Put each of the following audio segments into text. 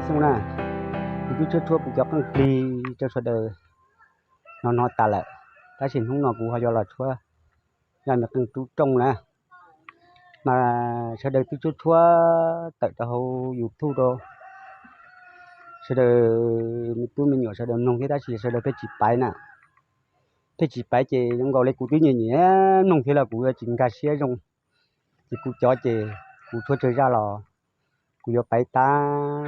Xyooj na, kuv twb tshuab tshuab kuv cov qeej plig rau sawv daws no hnov tas lawm, tab sis hnub no kuv ho yuav los tshuab zaj me qeej rub rooj na. Mas sawv daws twb tshuab tshuab tawm rau hauv YouTube rau sawv daws, me tub me nyuam sawv daws mloog thiab, tab sis sawv daws pheej tsis paiv na, pheej tsis paiv ces zoo nkaus li kuv twb nyiam nyiam mloog thiab los kuv yuav tsis nkag siab zoo. Ces kuv cov ces kuv tshuab tsawg zaj los kuv yuav paiv tag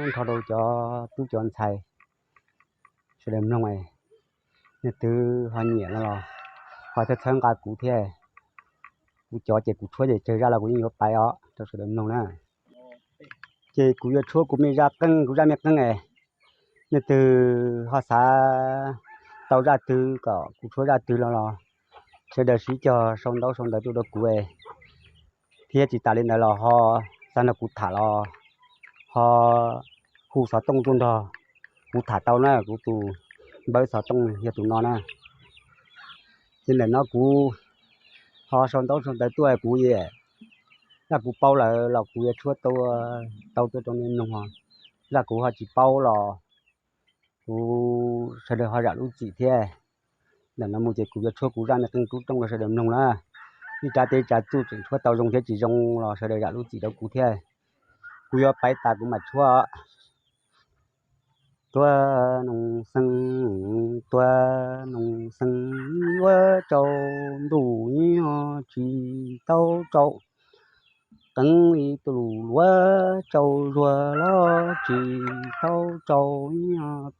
nrho rau cov tub cov ntxhais sawv daws mloog, nej twb ho nyiam no los ho txhawb txhawb nqa kuv thiab. Kuv cov ces kuv tshuab ces tsawg zaj los kuv yeej yuav paiv os rau sawv daws mloog na. Ces kuv yuav tshuab kuv me zaj qeej, kuv zaj me qeej es nej twg ho xav tau zaj twg kom kuv tshuab zaj twg los los sawv daws sib cog sau ntaub sau ntawv tuaj rau kuv, thiab tsis tas li ntawd los ho xav nrog kuv tham los ho hu xov tooj tuaj nrog kuv tham tau na. Kuv tus npawb xov tooj yog tus no na. Ces ntawm no kuv ho sau ntaub sau ntawv tuaj, kuv zaj kuv paub lawm los kuv yuav tshuab tau tuaj rau nej mloog os. Zaj kuv ho tsis paub los kuv sawv daws ho zam lub txim thiab. Ntawm no mus ces kuv yuav tshuab kuv zaj me qeej rub rooj rau sawv daws mloog na. Ib tsab teb tsab txuj tseem tshuab tau zoo thiab tsis zoo los sawv daws zam lub txim rau kuv thiab. Kuv yuav paiv tas kuv mam tshuab. Tuab noog xeeb, tuab noog xeeb, yuav tsaus ntuj tsis tau tsaus, qeeb li tus luav tsaus zuag los tsis tau tsaus,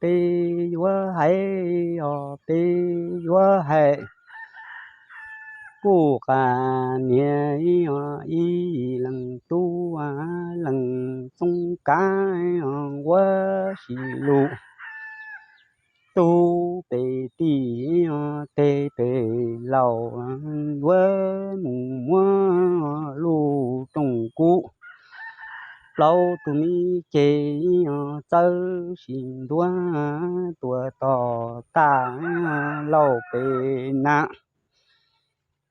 peb yuav hais os peb yuav hais. Puj qas niam ib leeg tub leeg txooj kav nquab sis lus, tub pem tij teg pem laus, yuav mus muab lub rooj kub, plaub tug me ceg txawb sis ntuav, tuam tom tag lauj pem na.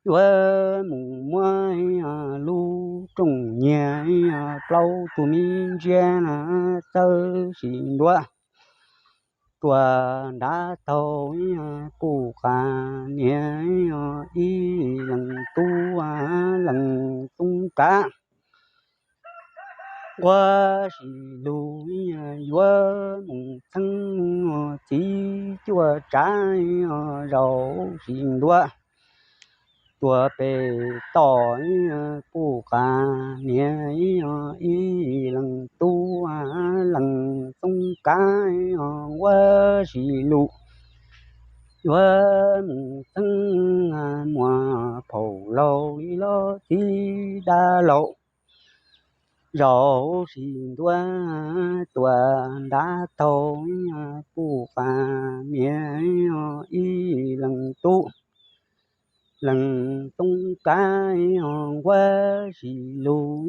Yuav mus muab lub rooj nyiag, plaub tug me ntsiab txawb sis ntuav, tuam nrad taug, puj qas niam ib leeg tub leeg txooj kav nquab sis lus, yuav mus txheeb txiv cuaj tsav zaum sis ntuav, tuam pem toj, puj qas niam ib leeg tub leeg txooj kav nquab sis lus, yuav mus txheeb muas phaum laug li los txiv dab laug, zaum sis ntuav, tuam nrad taug, puj qas niam ib leeg tub leeg txooj kav nquab sis lus,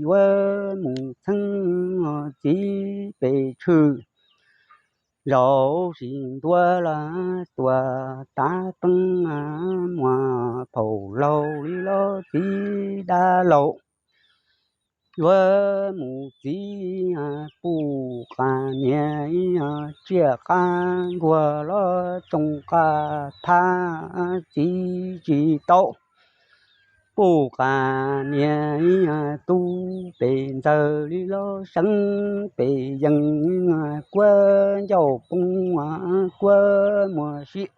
yuav mus txheeb txiv pes tshwm, zaum sis ntuav los tuam tav peeb, muas phaum laug li los txiv dab laug, yuav mus txiv, puj qas niam tsiaj qab nkuag los tsoo qab thab txiv tsis tau, puj qas niam tub pes ntxawg li los seeb pes yees, kuab ncauj poob kuab muag siab.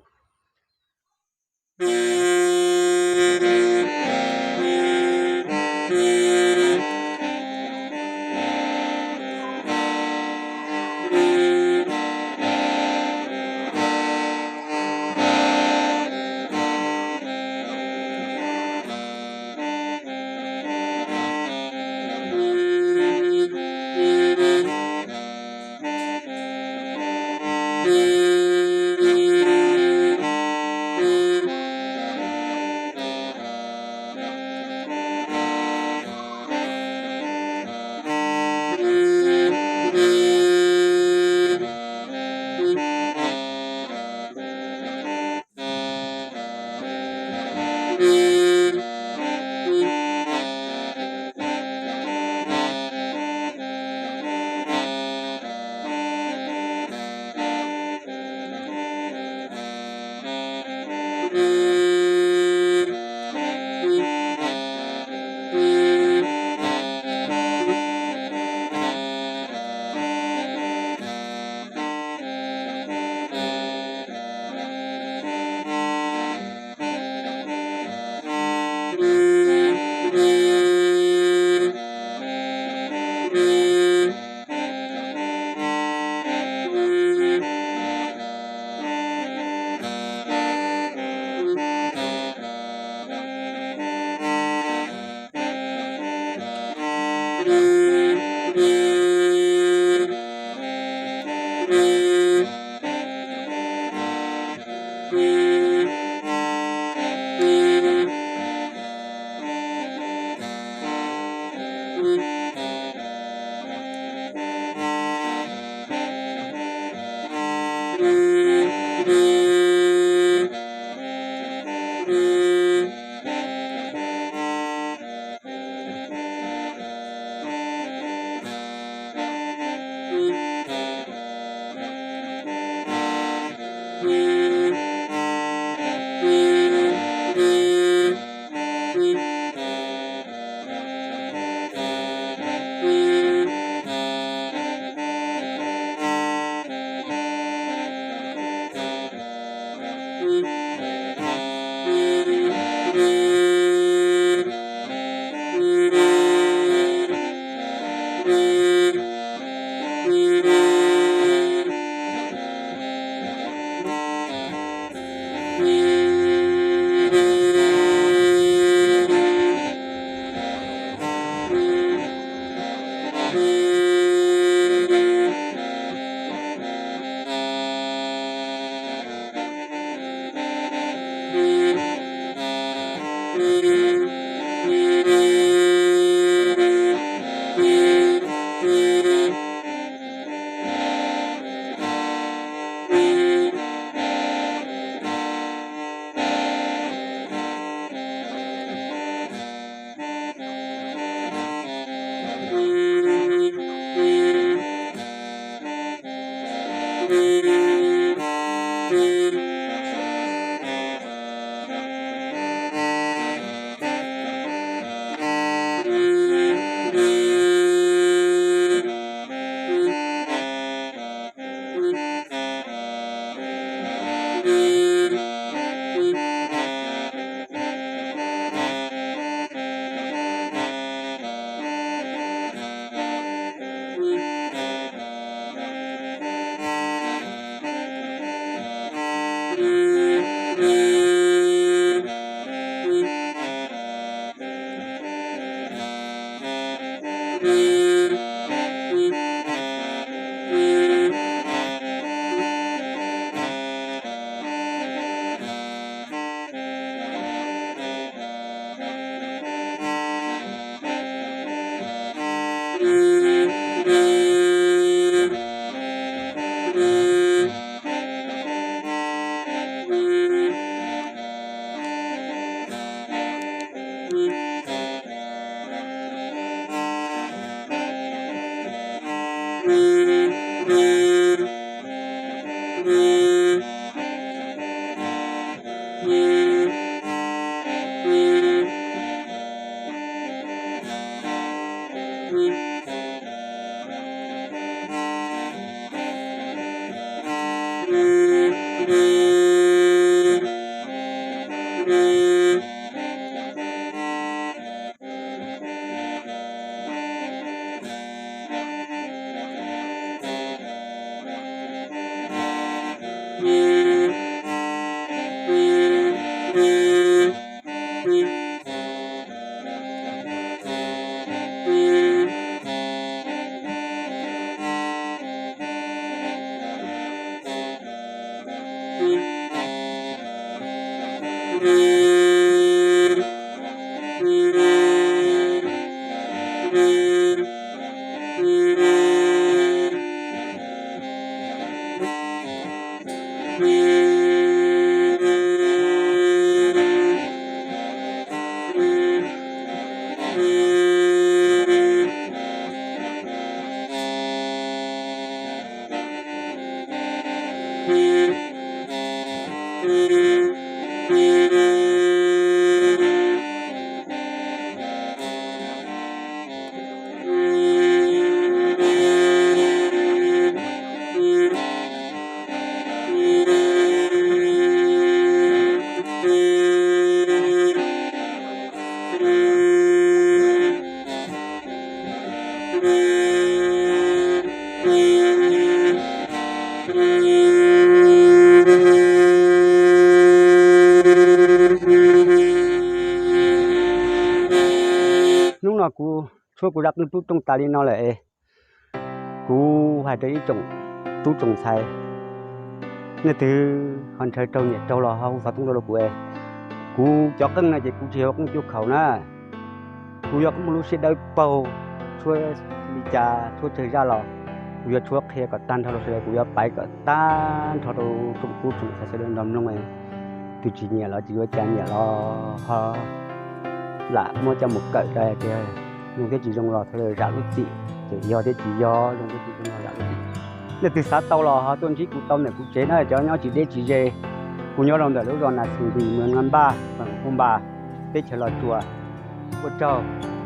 Hnub no kuv tshuab kuv zaj qeej tub rooj tas li no lawm es kuv hais rau ib tsoom tub tsoom ntxhais, nej twg ho ntshaw raug nyiam raug los ho hu xov tooj rau kuv es kuv cov qeej no ces kuv tsis yog qeej cuaj khaum na. Kuv yog qeej muaj lub siab dawb paug, tshuab li cas tshuab tsawg zaj los Kuv yuav tshuab qhia kom tag nrho rau sawv daws, kuv yuav piav kom tag nrho rau tsoom tub tsoom xav sawv daws nrog mloog. Tus tsis nyiam los tsis yuav cas, nyiam los ho lam muab coj mus kawm ra tias zoo thiab tsis zoo los sawv daws zam lub txim, ces yog thiab tsis yog, zoo thiab tsis zoo los zam lub txim. Leej twg xav tau los ho tuaj ntsib kuv tau ntawm kuv tsev na, cov nyob tsis deb tsis ze. Kuv nyob rau ntawm lub zos Nas Xus Npis, mws Nqa Npaj, xeev Phu Npas, teb chaws Los Tsuas. Ua tsaug.